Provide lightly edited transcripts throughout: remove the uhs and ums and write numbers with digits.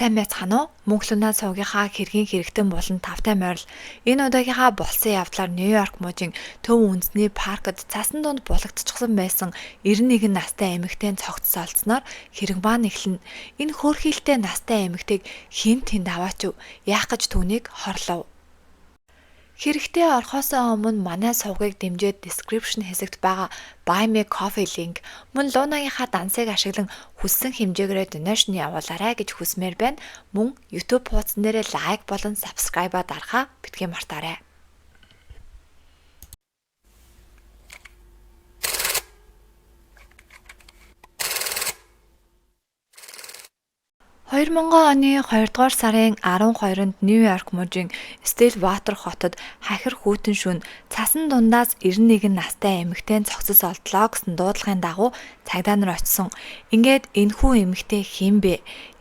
Сайн байцгаана уу? Мөнх Луна сувгийнхаа хэргийн хэрэгтэн болон тавтай морил. Энэ удаагийнхаа болсон явдлаар Нью-Йорк мужийн төв үндэсний паркд цасан дунд булагдчихсан байсан 91 настай эмэгтэй цогцос олдсноор хэрэг маань эхэлнэ. Энэ хөөрхийлтэй настай эмэгтэйг хэн тэнд аваачив? Яах гэж түүнийг хорлов? Хэрэгтээ орохоосоо өмнө манай сувгийг дэмжиж description хэсэгт байгаа Buy Me Coffee link мөн Лунагийнхаа дансыг ашиглан хүссэн хэмжээгээрээ donation явуулаарай гэж хүсмээр байна. Мөн YouTube хуудсан дээрээ лайк болон subscribe-а дарахаа битгий мартаарай. 2000 оны 2 дугаар сарын 12-нд Нью-Йорк мужийн Стилвотер хотод хахир хүйтэн шөнө цасан дундаас 91 настай эмэгтэй цогцос олдлоо гэсэн дуудлагын дагуу цагдаа нар очсон. Ингээд энэхүү эмэгтэй хэн бэ?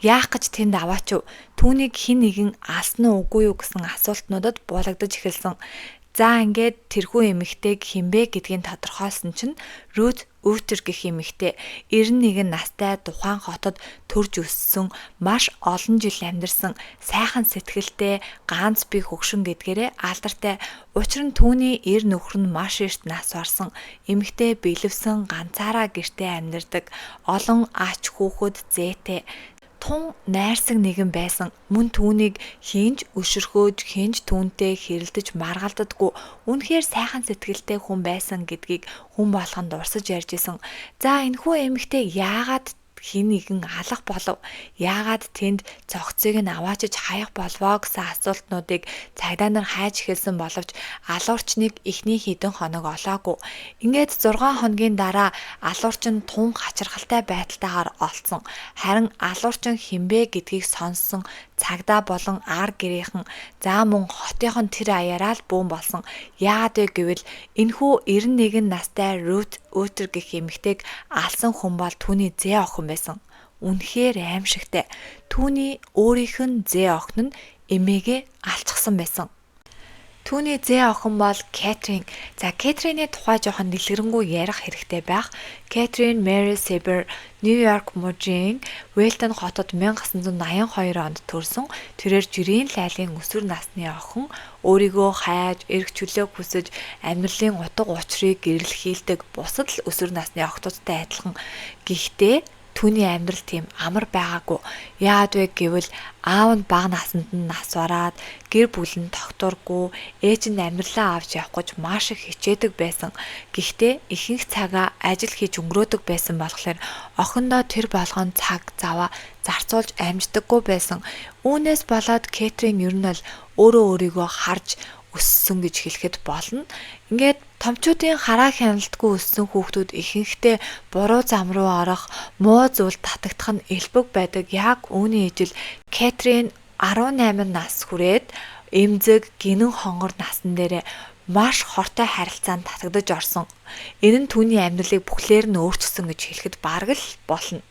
Яах гэж тэнд аваачив? Түүнийг хэн нэгэн алсан уу үгүй юу гэсэн асуултнуудад буулгадаж эхэлсэн. За ингээд тэрхүү эмэгтэйг хэн бэ гэдгийг тодорхойлсон чинь Рут Үтер гэх эмэгтэй 91 настай тухайн хотод төрж өссөн, маш олон жил амьдарсан, сайхан сэтгэлтэй, ганц бие хөгшин гэдгээрээ алдартай. Учир нь түүний эр нөхөр нь маш эрт нас барсан. Эмэгтэй бэлэвсэн ганцаараа гэртээ амьдардаг, олон ач хүүхэд зээтэй тун найрсаг нэгэн байсан. Мөн түүнийг хэн ч өшөрхөөж, хэн ч түүнтэй хэрэлдэж маргалдадаггүй. Үнэхээр сайхан сэтгэлтэй хүн байсан гэдгийг хүн болгон дурсаж ярьж исэн. За энэхүү эмэгтэй яагаад хэн нэгэн алах болов? Яагаад тэнд цогцыг нь аваачиж хаях болвоо гэсэн асуултнуудыг цагдаа нар хайж эхэлсэн боловч алуурчныг эхний хэдэн хоног олоогүй. Ингээд 6 хоногийн дараа алуурчин тун хачирхалтай байдалтайгаар олцсон. Харин алуурчин хэн бэ гэдгийг сонссон цагдаа болон ар гэрийнхэн за мөн хотынхон тэр аяараа л бүүн болсон. Яагаад вэ гэвэл энэхүү 91 настай Рут Өтер гэх эмэгтэйг алсан хүн бол түүний зээ охин байсан. Үнэхээр аимшигтай. Түүний өөрийнх нь зээ охин нь эмээгээ алчихсан байсан. Түүний зээ охин бол Кэтрин. За Кэтрины тухай жоохон дэлгэрэнгүй ярих хэрэгтэй байх. Кэтрин Мэри Сибер Нью-Йорк мужийн Уэлтон хотод 1982 онд төрсөн. Тэрээр жирийн лайлын өсвөр насны охин өөрийгөө хайж, эрх чөлөөг хүсэж, амьдралын утга учирыг гэрэлхийлдэг бусад л өсвөр насны охидуудтай адилхан. Гэхдээ түүний амьдрал тийм амар байгаагүй. Яагаад вэ гэвэл аав нь бага насанд нь нас бараад гэр бүл нь тогтворгүй, ээж нь амьдралаа авч явах гэж маш их хичээдэг байсан. Гэхдээ ихэнх цагаа ажил хийж өнгөрөөдөг байсан болохоор охиндоо тэр болгон цаг заваа зарцуулж амждаггүй байсан. Үүнээс болоод Кэтрин ер нь бол өөрөө өөрийгөө харж өссөн гэж хэлэхэд болно. Ингээд томчуудын хараа хяналтгүй өссөн хүүхдүүд ихэнхдээ буруу зам руу орох, муу зүйл татагдах нь элбэг байдаг. Яг үүний ижил Кэтрин 18 нас хүрээд эмзэг, гинэн хонгор насан дээрээ маш хортой харилцаанд татагдаж орсон. Энэ нь түүний амьдралыг бүхлээр нь өөрчилсөн гэж хэлэхэд бараг л болно.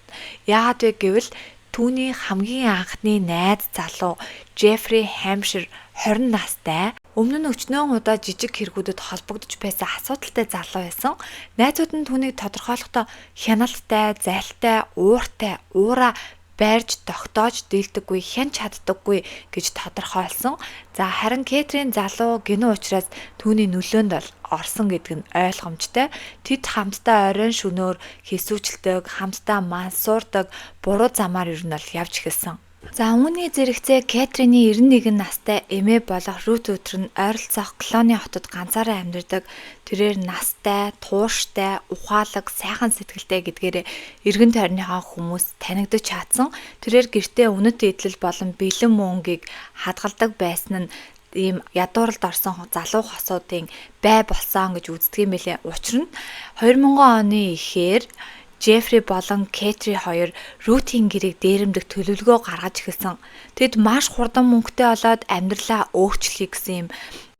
Яагаад вэ гэвэл түүний хамгийн анхны найз залуу Джеффри Хэмшир 20 настай өмнө нь өчнөөн удаа жижиг хэрэгүүдэд холбогдож байсан асуудалтай залуу байсан. Найзууд нь түүнийг тодорхойлохдоо хяналттай, зайлтай, ууртай, уура байрж тогтоож дийлдэггүй, хянч чаддаггүй гэж тодорхойлсон. За харин Кэтрин залуу гинэн учраас түүний нөлөөнд бол орсон гэдэг нь ойлгомжтой. Тэд хамтдаа оройн шөнөөр хэсүүчлдэг, хамтдаа мансуурдаг, буруу замаар ер нь бол явж эхэлсэн. За үүний зэрэгцээ Кэтрины 91 настай эмээ болох Рут Өтер нь ойролцоох Клоны хотод ганцаараа амьдардаг. Тэрээр настай, тууштай, ухаалаг, сайхан сэтгэлтэй гэдгээрээ эргэн тойрныхоо хүмүүс танигдаж чадсан. Тэрээр гэртээ үнэт эдлэл болон бэлэн мөнгийг хадгалдаг байсан нь ийм ядууралд орсон залуу хосуудын бай болсон гэж үздэг юм билээ. Учир нь 2000 оны ихээр Джеффри болон Кэтри хоёр Рутийн гэрээг дээрэмдэх төлөвлөгөө гаргаж эхэлсэн. Тэд маш хурдан мөнгөтэй болоод амьдралаа өөрчлөе гэсэн юм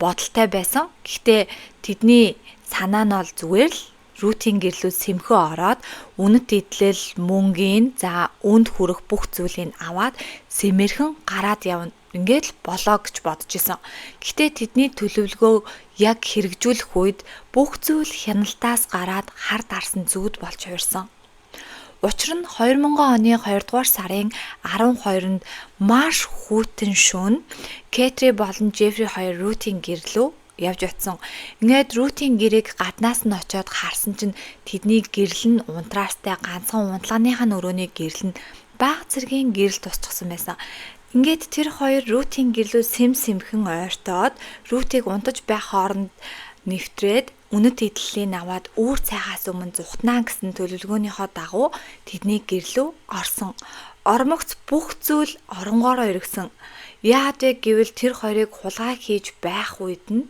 бодолтой байсан. Гэхдээ тэдний санаа нь бол зүгээр л Рутийн гэрлүүд сэмхөө ороод үнэт эдлэл мөнгийн за үнд хүрэх бүх зүйлийг аваад сэмэрхэн гараад явна. Ингээд л болоо гэж бодож исэн. Гэхдээ тэдний төлөвлөгөө яг хэрэгжүүлэх үед бүх зүйл хяналтаас гараад хар дарсан зүуд болж хувирсан. Учир нь 2000 оны 2 дугаар сарын 12-нд маш хүйтэн шөнө Кэтри болон Джеффри хоёр Рутийн гэрлүү явж очсон. Ингээд Рутийн гэрээг гаднаас нь очиод харсан чинь тэдний гэрэл нь унтраастай ганцхан унтлагынхаа өрөөний гэрэл нь бага зэргийн гэрэл тусчихсан байсан. Ингээд тэр хоёр Рутийн гэрлүү сэм сэмхэн ойртоод Рутийг унтаж байх хооронд нэвтрээд үнэт эдлэлийг аваад үүр цайхаас өмнө зугтнаа гэсэн төлөвлөгөөнийхөө дагуу тэдний гэрлүү орсон. Ормогц бүх зүйл оронгоороо эргэсэн. Яагаад вэ гэвэл тэр хоёрыг хулгай хийж байх үед нь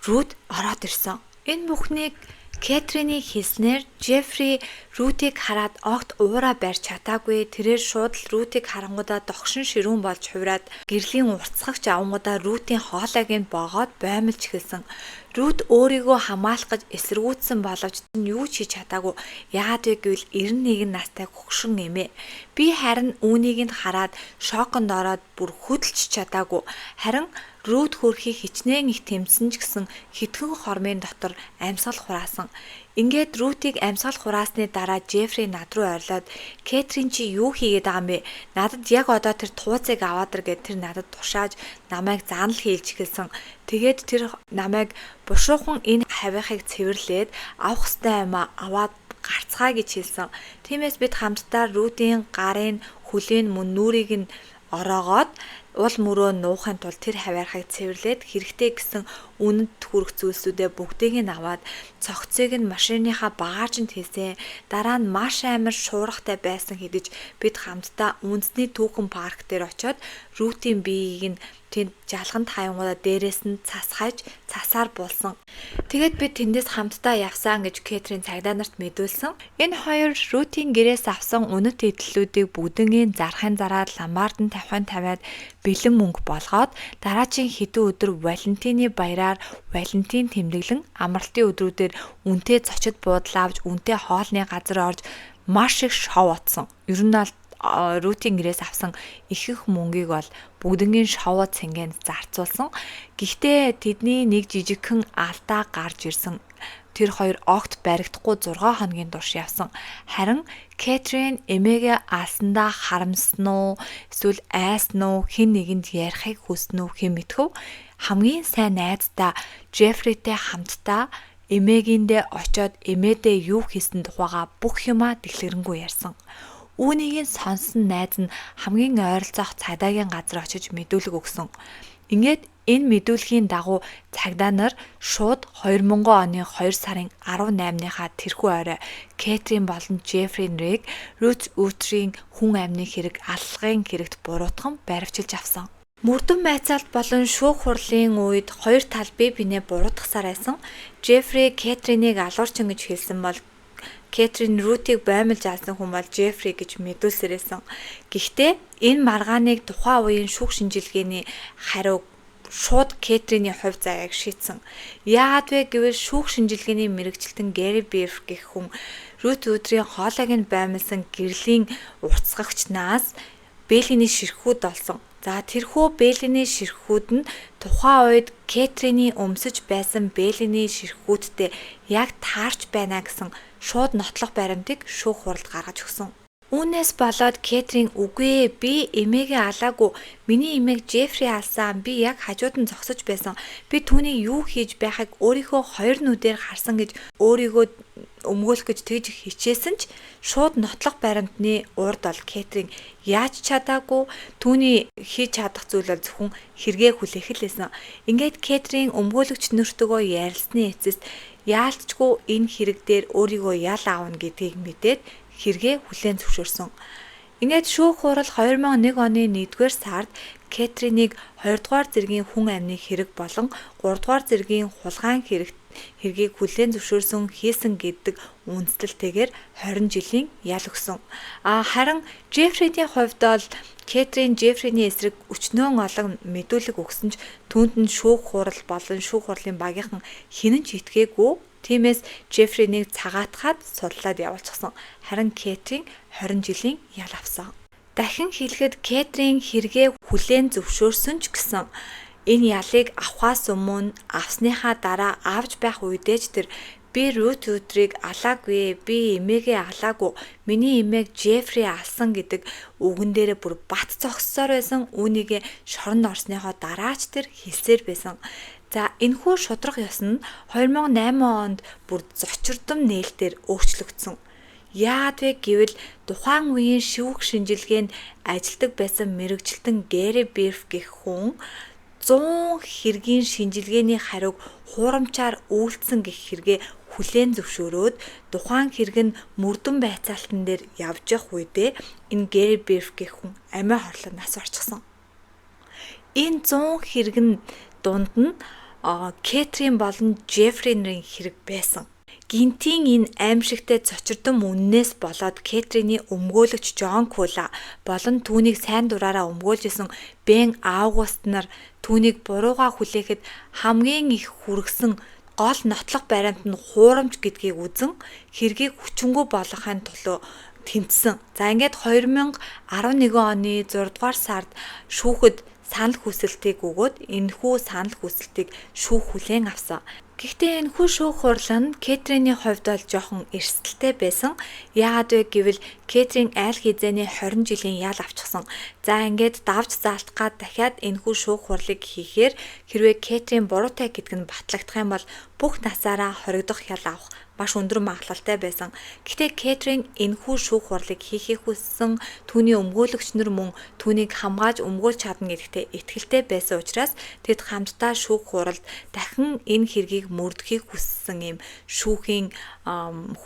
Рут ороод ирсэн. Энэ бүхнийг Кэтрины хэлснээр Джеффри Рутийг хараад огт уура барьж чадаагүй. Тэрээр шууд л Рутийг харангуутаа догшин ширүүн болж хувраад гэрлийн уртасгагч авангуудаа Рутийн хоолойг нь боогоод боомлж эхэлсэн. Рут өөрийгөө хамгаалах гэж эсэргүүцсэн боловч юу ч хийж чадаагүй. Яагаад вэ гэвэл 91 настай хөгшин эмээ. Би харин үүнийг нь хараад шоконд ороод бүр хөдөлж чадаагүй. Харин Рут хөрхийг хичнээн их тэмцсэн ч гэсэн хэдхэн хормын дотор амьсгал хураасан. Ингээд Рутийг амьсгал хураасны дараа Джеффри над руу ойрлоод "Кэтрин чи юу хийгээд байгаа юм бэ? Надад яг одоо тэр тууцыг аваад ир" гэд тэр надад тушааж намайг заанал хийлж эхэлсэн. Тэгээд тэр намайг бушуухан энэ хавийнхыг цэвэрлээд авах ёстой юм аваад гарцгаа гэж хэлсэн. Тиймээс бид хамтдаа Рутийн гарын хүлийн мөн нүрийг нь ороогоод уул мөрөө нуухын тулд тэр хавиархыг цэвэрлээд хэрэгтэй гэсэн үнэт хүрэх зүйлсүүдээ бүгдийг нь аваад цогцыг нь машиныхаа багаажинд хийсэн. Дараа нь маш амар шуургатай байсан хэдиж бид хамтдаа үндэсний түүхэн парк дээр очиод Рутийн биеийг нь тэнд жалганд хаянгуудаа дээрээс нь цас хайж цасаар булсан. Тэгээд бид тэндээс хамтдаа явсан гэж Кэтрин цагдаа нарт мэдүүлсэн. Энэ хоёр Рутийн гэрээс авсан үнэт эдлэлүүдийг бүгднийг зархын зараад ломбард нь тавихын тавиад бэлэн мөнгө болгоод дараачийн хэдэн өдөр Валентины баяраар Валентин тэмдэглэн амралтын өдрүүдээр үнэтэй зочид буудал авч үнэтэй хоолны газар орж маш их шоу отсон. Ер нь бол Рутийн гэрээс авсан ихэнх мөнгийг бол бүгднгийн шоу цэнгэнд зарцуулсан. Гэхдээ тэдний нэг жижигхэн алдаа гарч ирсэн. Тэр хоёр огт баригдахгүй 6 хоногийн турш явсан. Харин Кэтрин эмээгээ алсандаа харамсан уу, эсвэл айсан уу, хэн нэгэнд ярихыг хүснэ үү хэн мэдэхв. Хамгийн сайн найздаа Джеффритэй хамтдаа эмээгийн очоод эмээдээ юу хийсэн тухайгаа бүх юмаа дэлгэрэнгүй ярьсан. Үүнийг нь сонссон найз нь хамгийн ойролцоох цагдаагийн газар очиж мэдүүлэг өгсөн. Ингээд энэ мэдүүлгийн дагуу цагдаа нар шууд 2000 оны 2 сарын 18-ныхаа тэрхүү орой Кэтрин болон Джеффри нарыг Рут Үтрийн хүн амны хэрэг аллагын хэрэгт буруутган баривчилж авсан. Мөрдөн байцаалт болон шүүх хурлын үед хоёр тал бие биенээ буруутгасаар байсан. Джеффри Кэтринийг алуурчин гэж хэлсэн бол Кэтрин Рутийг боомлж алсан хүн бол Джеффри гэж мэдүүлсээр байсан. Гэхдээ энэ маргааныг тухайн үеийн шүүх шинжилгээний хариуг шууд Кэтрины хувь заяаг шийдсэн. Яагаад вэ гэвэл шүүх шинжилгээний мэргэжилтэн Гэри Биф гэх хүн Рут Үтрийн хоолойг нь боомлсон гэрлийн уртасгагчнаас Бэлиний ширхүүд олсон. За тэрхүү Бэлиний ширхүүд нь тухайн үед Кэтрины өмсөж байсан Бэлиний ширхүүдтэй яг таарч байна гэсэн шууд нотлох баримтыг шүүх хуралд гаргаж өгсөн. Үүнээс болоод Кэтрин үгүй ээ би эмээгээ алаагүй. Миний эмээг Джеффри алсан. Би яг хажууд нь зогсож байсан. Би түүний юу хийж байхыг өөрийнхөө хоёр нүдээр харсан гэж өөрийгөө өмгөөлөх гэж тэгж хичээсэн ч шууд нотлох баримтны урд бол Кэтрин яаж чадаагүй. Түүний хийж чадах зүйл бол зөвхөн хэрэгээ хүлээх л байсан. Ингээд Кэтрин өмгөөлөгч нөртөгөө ярилцсны эцэст яалтчгүй энэ хэрэг дээр өөрийгөө ял аавна гэдгийг мэдээд хэрэгээ хүлээн зөвшөөрсөн. Ингээд шүүх хурал 2001 оны 1-р сард Кэтринийг 2-р зэргийн хүн амны хэрэг болон 3-р зэргийн хулгайн хэргийг хүлээн зөвшөөрсөн хийсэн гэдэг үндэслэлтэйгээр 20 жилийн ял өгсөн. А харин Джеффриний хувьд бол Кэтрин Джеффриний эсрэг өчнөөн олон мэдүүлэг өгсөн ч түүнд нь шүүх хурал болон шүүх хурлын багийнхан хэн ч итгээгүй. Тиймээс Джеффринийг цагаатахад судлаад явуулчихсан. Харин Кэтрин 20 жилийн ял авсан. Дахин хэлэхэд Кэтрин хэрэгээ хүлээн зөвшөөрсөн ч гэсэн энэ ялыг авахаас өмнө авсныхаа дараа авч байх үедээ ч тэр Би Рут Ютрийг алаагүй, би эмээгээ алаагүй, миний эмээг Джеффри алсан гэдэг үгэн дээрээ бүр бат зогссоор байсан. Үүнийгээ шоронд орсныхоо дараач тэр хэлсээр байсан. За, энэхүү шударга ёс нь 2008 онд бүр зочирдом нээлтээр өөрчлөгдсөн. Яагаад вэ гэвэл тухайн үеийн шүүх шинжилгээнд ажилладаг байсан мэргэжилтэн Гэри Бирф гэх хүн 100 хэргийн шинжилгээний хариуг хуурамчаар үйлдсэн гэх хэрэгээ хүлээн зөвшөөрөөд, тухайн хэрэг нь мөрдөн байцаалтан дээр явж явах үедээ энэ Гэри Бирф гэх хүн амиа хорлоод нас барчихсан. Энэ 100 хэрэг нь дунд нь Кэтрин болон Джеффри нарын хэрэг байсан. Гинтийн энэ аимшигтай цочирдон үннээс болоод Кэтрины өмгөөлөгч Джон Кула болон түүнийг сайн дураараа өмгөөлж исэн Бен Август нар түүнийг бурууга хүлээхэд хамгийн их хүргэсэн гол нотлох баримт нь хуурамч гэдгийг үзэн хэргийг хүчингү болгохын төлөө тэмцсэн. За, ингээд 2011 оны 6 дугаар сард шүүхэд санал хүсэлтийг өгөөд, энэхүү санал хүсэлтийг шүүх хүлээн авсан. Гэхдээ энэхүү шүүх хурал нь Кэтриний хувьд бол жоохон эрсдэлтэй байсан. Яагаад вэ гэвэл Кэтрин айл хэзээний 20 жилийн ял авчихсан. За, ингээд давж заалтах гад дахиад энэхүү шүүх хурлыг хийхээр хэрвээ Кэтрин буруутай гэдг нь батлагдах юм бол бүх насаараа хоригдох ял авах маш өндөр магадлалтай байсан. Гэхдээ Кэтрин энэхүү шүүх хурлыг хийхийг хүссэн, түүний өмгөөлөгч нар мөн түүнийг хамгааж өмгөөлж чадна гэдэгтээ итгэлтэй байсан учраас тэд хамтдаа шүүх хуралд дахин энэ хэргийг мөрдөхийг хүссэн юм шүүхийн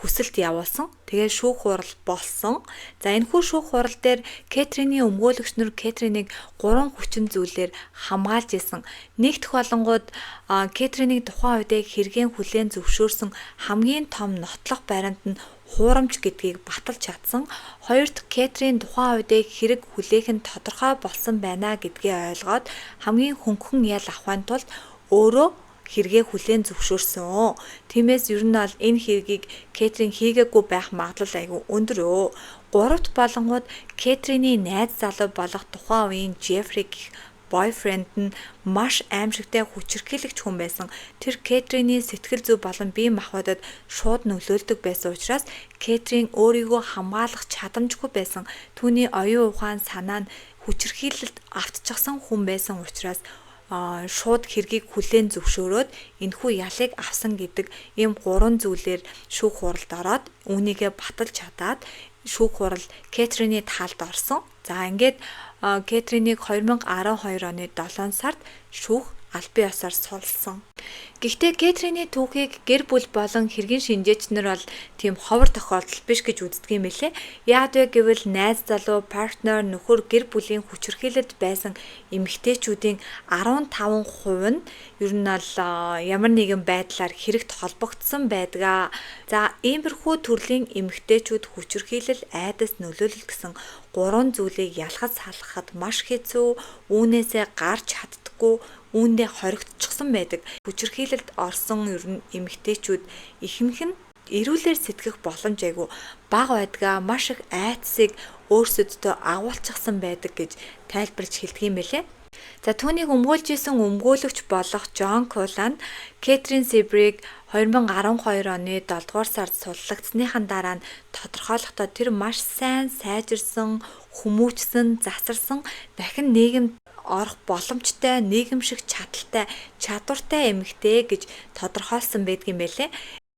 хүсэлт явуулсан. Тэгээ шүүх хурал болсон. За, энэхүү шүүх хурал дээр Кэтрины өмгөөлөгч нар Кэтриныг гурван хүчин зүйлээр хамгаалж исэн. Нэгдэх болонгууд Кэтриныг тухайн үедээ хэргийн хүлээн зөвшөөрсөн хамгийн том нотлох баримт нь хуурамч гэдгийг баталж чадсан. Хоёрт, Кэтрин тухайн үедээ хэрэг хүлээх нь тодорхой болсон байна гэдгээ ойлгоод хамгийн хөнгөн ял авахын тулд өөрөө хэрэгээ хүлээн зөвшөөрсөн. Тиймээс ер нь бол энэ хэргийг Кэтрин хийгээгүй байх магадлал айгүй өндөр өө. Гуравт болонгууд Кэтрины найз залуу болох тухайн үеийн Джеффри гэх бойфренд нь маш аимшигтай хүчирхийлэгч хүн байсан. Тэр Кэтрины сэтгэл зүй болон бие махбодод шууд нөлөөлдөг байсан учраас Кэтрин өөрийгөө хамгаалах чадамжгүй байсан. Түүний оюун ухаан, санаа нь хүчирхийлэлд автчихсан хүн байсан учраас шууд хэргийг хүлээн зөвшөөрөөд энэхүү ялыг авсан гэдэг ийм гурван зүйлээр шүүх хуралд ороод, үүнийгээ баталж чадаад шүүх хурал Кэтрины талд орсон. За, ингээд Кэтриныг 2012 оны 7 сард шүүх албан ёсоор суллсан. Гэхдээ Кэтрины түүхийг гэр бүл болон хэргийн шинжээч нар бол тийм ховор тохиолдол биш гэж үздэг юм билээ. Яагаад вэ гэвэл найз залуу, партнер, нөхөр, гэр бүлийн хүчирхийлэлд байсан эмэгтэйчүүдийн 15% нь ер нь бол ямар нэгэн байдлаар хэрэгт холбогдсон байдаг. За, иймэрхүү төрлийн эмэгтэйчүүд хүчирхийлэл, айдас, нөлөөлөл гэсэн гурван зүйлийг ялгаж салгахад маш хэцүү, үүнээсээ гарч чаддаггүй, үүндээ хоригдчихсан байдаг. Хүчирхийлэлд орсон ер нь эмэгтэйчүүд ихэнх нь эрүүлэр сэтгэх боломж айгүй бага байдгаа, маш их айдсыг өөрсөддөө агуулчихсан байдаг гэж тайлбарлаж хэлдэг юм билээ. За, түүнийг өмгөөлж исэн өмгөөлөгч болох Джон Кулан Кэтрин Сибриг 2012 оны 7 дугаар сард суллагдсныхан дараа нь тодорхойлохдоо тэр маш сайн сайжирсан, хүмүүжсэн, засарсан, дахин нийгэмд орох боломжтой, нийгэмших чадaltaй, чадвартай эмэгтэй гэж тодорхойлсон байдгийн байлээ.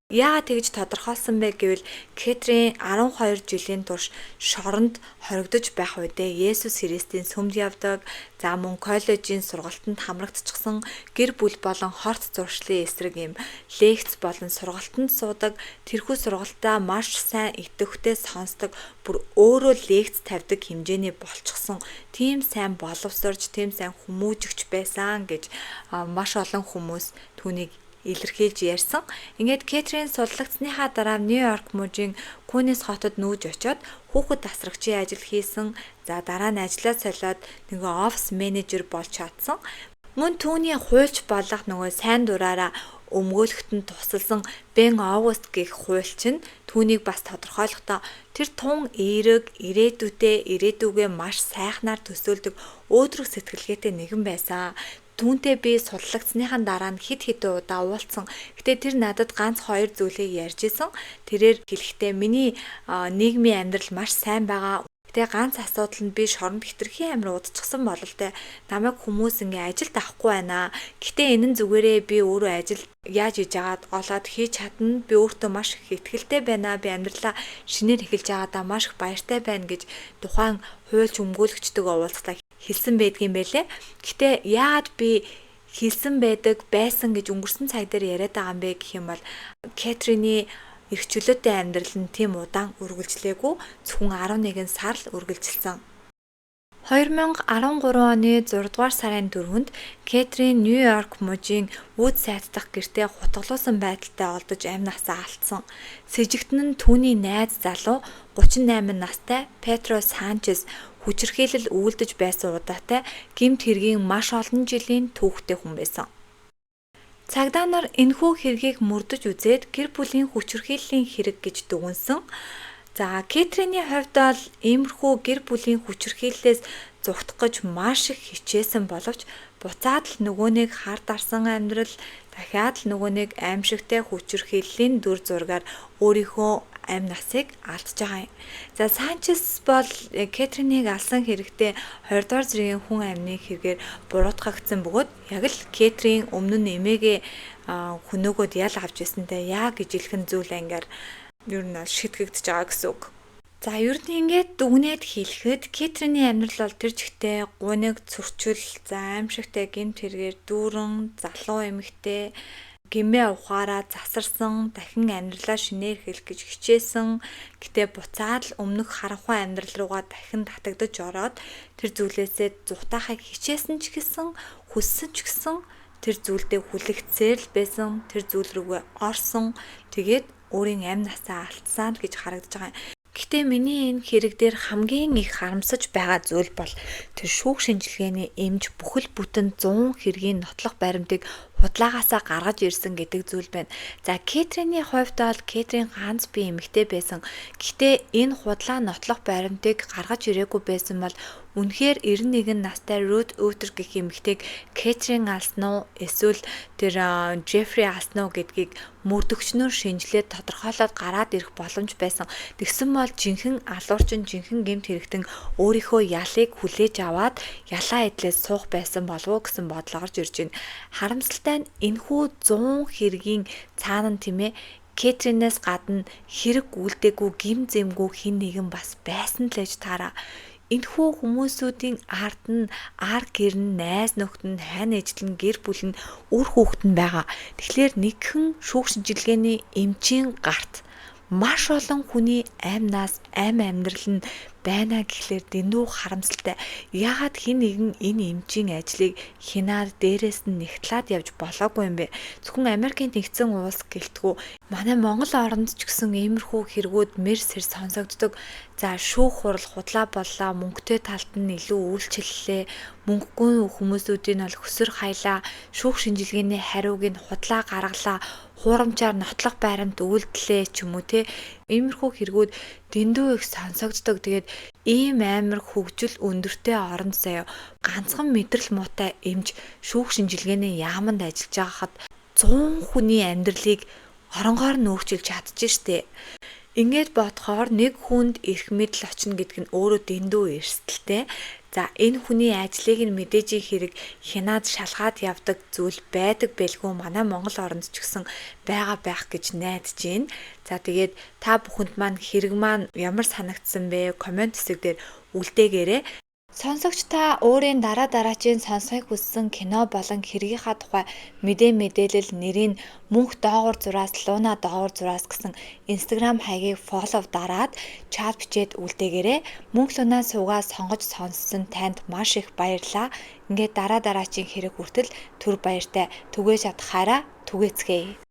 Яагаад тэгж тодорхойлсон бэ гэвэл Кэтрин 12 жилийн турш шоронд хоригдож байх үедээ Есүс Христийн сүмд явдаг, за мөн коллежийн сургалтанд хамрагдчихсан, гэр бүл болон хорт зуршлын эсрэг юм лекц болон сургалтанд суудаг, тэрхүү сургалтаа маш сайн идэвхтэй сонсдог, бүр өөрөө лекц тавьдаг хэмжээний болчихсон. Тийм сайн боловсорч, тийм сайн хүмүүжигч байсан гэж маш олон хүмүүс түүнийг илэрхийлж ярьсан. Ингээд Кэтрин суллагдсныхаа дараа Нью-Йорк мужийн Кунис хотод нүүж очиод хүүхэд тасрагчийн ажил хийсэн. За, дараа нь ажлаа солиод нөгөө офис менежер болж чадсан. Мөн түүний хуульч болох нөгөө сайн дураараа өмгөөлөхөд нь тусалсан Бен Август гэх хуульч нь түүнийг бас тодорхойлохдоо тэр тун эерэг, ирээдүйтэй, ирээдүгээ маш сайхнаар төсөөлдөг өөдрөг сэтгэлгээтэй нэгэн байсан. Түүнтэй би суллагдсаныхаа дараа нь хэд хэдэн удаа уулзсан. Гэтэ тэр надад ганц хоёр зүйлийг ярьж исэн. Тэрээр хэлэхдээ миний нийгмийн амьдрал маш сайн байгаа. Гэтэ ганц асуудал нь би шоронд хэтэрхий амар удчихсан бололтой. Намайг хүмүүс ингээ ажилд авахгүй байна. Гэтэ энэ нь зүгээрээ би өөрөө ажил яаж хийж агаад олоод хийж чадна. Би өөртөө маш их итгэлтэй байна. Би амьдралаа шинээр эхэлж байгаадаа маш их баяртай байна гэж тухайн хуульч өмгөөлөгчтэйгээ уулзахдаа хэлсэн байдгийм байлээ. Гэтэ яагаад би хэлсэн байдаг байсан гэж өнгөрсөн цаг дээр яриад байгаа юм бэ гэх юм бол Кэтрины эрх чөлөөтэй амьдрал нь тийм удаан үргэлжлээгүй, зөвхөн 11 сар л үргэлжилсэн. 2013 оны 6 дугаар сарын 4-нд Кэтрин Нью-Йорк мужийн Вудсайд дахь гэртээ хутгалуулсан байдалтай олдож амь насаа алдсан. Сэжигтэн нь түүний найз залуу 38 настай Петро Санчес хүчирхийлэл үйлдэж байсан удаатай гэмт хэргийн маш олон жилийн түүхтэй хүн байсан. Цагдаа нар энэхүү хэргийг мөрдөж үзээд гэр бүлийн хүчирхийллийн хэрэг гэж дүгнсэн. За, Кэтрины хувьд бол иймэрхүү гэр бүлийн хүчирхийллээс зугтах гэж маш их хичээсэн боловч буцаад л нөгөө нэг хар дарсан амьдрал, дахиад л нөгөө нэг аимшигтай хүчирхийллийн дүр зургаар өөрийнхөө амь насыг алдж байгаа юм. За, Санчес бол Кэтриныг алсан хэрэгтээ 20 дугаар зэргийн хүн амны хэрэгээр буруутгагдсан бөгөөд яг л Кэтрин өмнө нь эмээгээ хөнөөгөөд ял авч ирсэнтэй яа гэж хэлхэн зүйл ангиар ер нь шитгэгдэж байгаа гэсэн үг. За, ер нь ингээд дүгнээд хэлэхэд Кэтрины амьдрал бол тэр чигтээ гуниг, цөрчил, за аимшигтай гэмт хэрэгээр дүүрэн залуу эмэгтэй гэмээ ухаараа засарсан, дахин амьдралаа шинээр эхлэх гэж хичээсэн. Гэтэ буцаад л өмнөх харанхуй амьдрал руугаа дахин татагдаж ороод тэр зүйлээсээ зугатаахыг хичээсэн ч гэсэн, хүссэн ч гэсэн тэр зүйлдээ хүлэгдсээр л байсан. Тэр зүйл рүүгээ орсон. Тэгээд өөрийн амь насаа алдсан л гэж харагдаж байгаа юм. Гэтэ миний энэ хэрэг дээр хамгийн их харамсаж байгаа зүйл бол тэр шүүх шинжилгээний эмч бүхэл бүтэн 100 хэргийн нотлох баримтыг худлаагаасаа гаргаж ирсэн гэдэг зүйл байна. За, Кэтрины хувьд бол Кэтрин ганц бие эмэгтэй байсан. Гэхдээ энэ худлаа нотлох баримтыг гаргаж ирээгүй байсан бол үнэхээр 91 настай Рут Өтер гэх эмэгтэйг Кэтрин алсан уу эсвэл тэр Джеффри алсан уу гэдгийг мөрдөгчнөр шинжилээд тодорхойлоод гараад ирэх боломж байсан. Тэгсэн бол жинхэнэ алуурчин, жинхэнэ гэмт хэрэгтэн өөрийнхөө ялыг хүлээж аваад ялаа идлээ суух байсан болов уу гэсэн бодол орж ирж байна. Харамсалтай нь энэхүү 100 хэргийн цаана нь тийм Кэтринээс гадна хэрэг үлдээгүй гим зэмгүй хэн нэгэн бас байсан л гэж таараа. Энэхүү хүмүүсүүдийн ард нь ар гэр нь, найз нөхд нь, хайн ижил нь, гэр бүл нь, үр хүүхэд нь байгаа. Тэгэхээр нэгхэн шүүх шинжилгээний эмчийн гарт маш олон хүний амь нас, амь амьдрал нь байна гэхлээр дэндүү харамсалтай. Яагаад хэн нэгэн энэ эмчийн ажлыг хянаад дээрээс нь нэгтлаад явж болоогүй юм бэ? Зөвхөн Америкийн нэгдсэн улс гэлтгүү манай Монгол оронд ч гэсэн иймэрхүү хэрэгүүд мэр сэр сонсогддог. За, шүүх хурал худлаа боллоо, мөнгөтэй талд нь илүү үйлчлэлээ, мөнгөгүй хүмүүсүүдийн бол хөсөр хайлаа, шүүх шинжилгээний хариуг нь худлаа гаргалаа, хуурамчаар нотлох баримт үйлдэлээ ч юм уу те. Иймэрхүү хэрэгүүд дэндүү их сонсогддог. Тэгээд ийм амар хөгжил өндөртэй оронд заяа ганцхан мэдрэл муутай эмч шүүх шинжилгээний яаманд ажиллаж байхад 100 хүний амьдралыг оронгоор нь өөрчилж чадчих штэ. Ингээд бодохоор нэг хүнд эрх мэдэл очно гэдэг нь өөрөө дэндүү эрсдэлтэй. За, энэ хүний ажлыг нь мэдээж хэрэг хянаад шалгаад явдаг зүйл байдаг байлгүй манай Монгол оронд ч гэсэн байгаа байх гэж найдаж байна. За, тэгээд та бүхэнд маань хэрэг маань ямар санагдсан бэ? Коммент хэсэг дээр үлдээгээрэй. Сонсогч та өөрийн дараа дараачийн сонсохыг хүссэн кино болон хэргийнхаа тухай мэдээ мэдээлэл нэрийг мөнх доогуур зураас луна доогуур зураас гэсэн Instagram хаягийг follow дараад чат бичээд үлдээгээрэй. Мөнх луна сувгаа сонгож сонссон танд маш их баярлалаа. Ингээд дараа дараачийн хэрэг хүртэл түр баяртай түгээж чадахаараа түгээцгээе.